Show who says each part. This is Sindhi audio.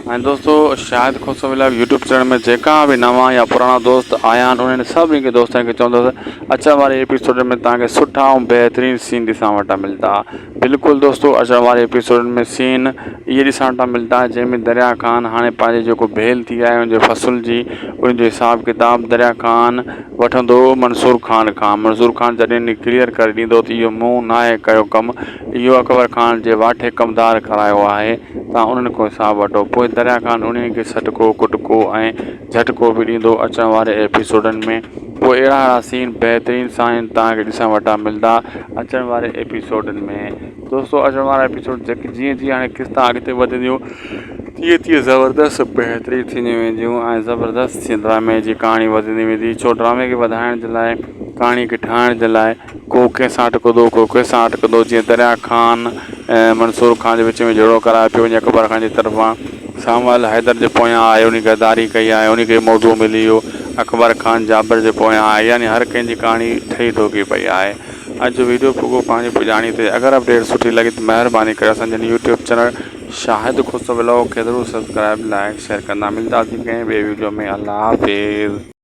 Speaker 1: ۽ دوستو Shahid Khoso vlog YouTube channel ۾ جيڪا به نوان يا پراڻا دوست آيا آهن انهن سڀني کي دوستن کي چوندس اچڻ واري ايپيسوڊ ۾ توهان کي سٺا ۽ بهترين سين ڏسڻ وٽان ملدا بلڪل دوستو اچڻ واري ايپيسوڊ ۾ سين اهي ڏسڻ وٽان ملدا جنهن ۾ دريا خان هاڻي پنهنجي جيڪو ڀيل ٿي آهي ان جي فصل جي ان جو حساب ڪتاب دريا خان وٺندو منصور خان کان منصور خان جڏهن ڪليئر ڪري ڏيندو ته اهو مون ناهي ڪيو ڪم اهو اڪبر خان جي واٺي ڪمدار ڪرايو آهي تان انهن کان حساب وٺو. پوء دريا خان انهيء کي سٽڪو، ڪٽڪو ۽ جهٽڪو به ڏيندو اچڻ واري ايپيسوڊن ۾. پوء اهڙا اهڙا سين بهترين سائين توهان کي ڏسڻ وٽان ملدا اچڻ واري ايپيسوڊن ۾. دوستو اچڻ وارا ايپيسوڊ جيڪي جيئن جيئن هاڻي قسطا اڳتي وڌنديون تيئن تيئن زبردست بهترين ٿينديون وينديون ۽ زبردست ڊرامي جي ڪهاڻي وڌندي ويندي ڇو ڊرامي کي وڌائڻ جي لاء ڪهاڻي کي ٺاهڻ جي لاء ڪو ڪنهن سان اٽڪندو، ڪو ڪنهن سان اٽڪندو، جيئن دريا خان ۽ منصور خان جي وچ ۾ جهيڙو ڪرايو پيو وڃي اڪبر خان جي طرفان سانول حيدر جي پويان آهي انهي غداري ڪئي آهي انهي کي موضوع ملي ويو اڪبر خان جابر جي پويان آهي يعني هر ڪنهن جي ڪهاڻي ٺهي ٺوڪي پئي آهي اڄ جو ويڊيو پڳو پنهنجي پڄاڻي تي اگر اپڊيٽ سٺي لڳي ته مهرباني ڪري اسان جي YouTube channel Shahid Khoso vlog کي ضرور سبسڪرائب لائڪ شيئر ڪندا ملداسين ڪنهن ٻئي ويڊيو ۾ الله حافظ.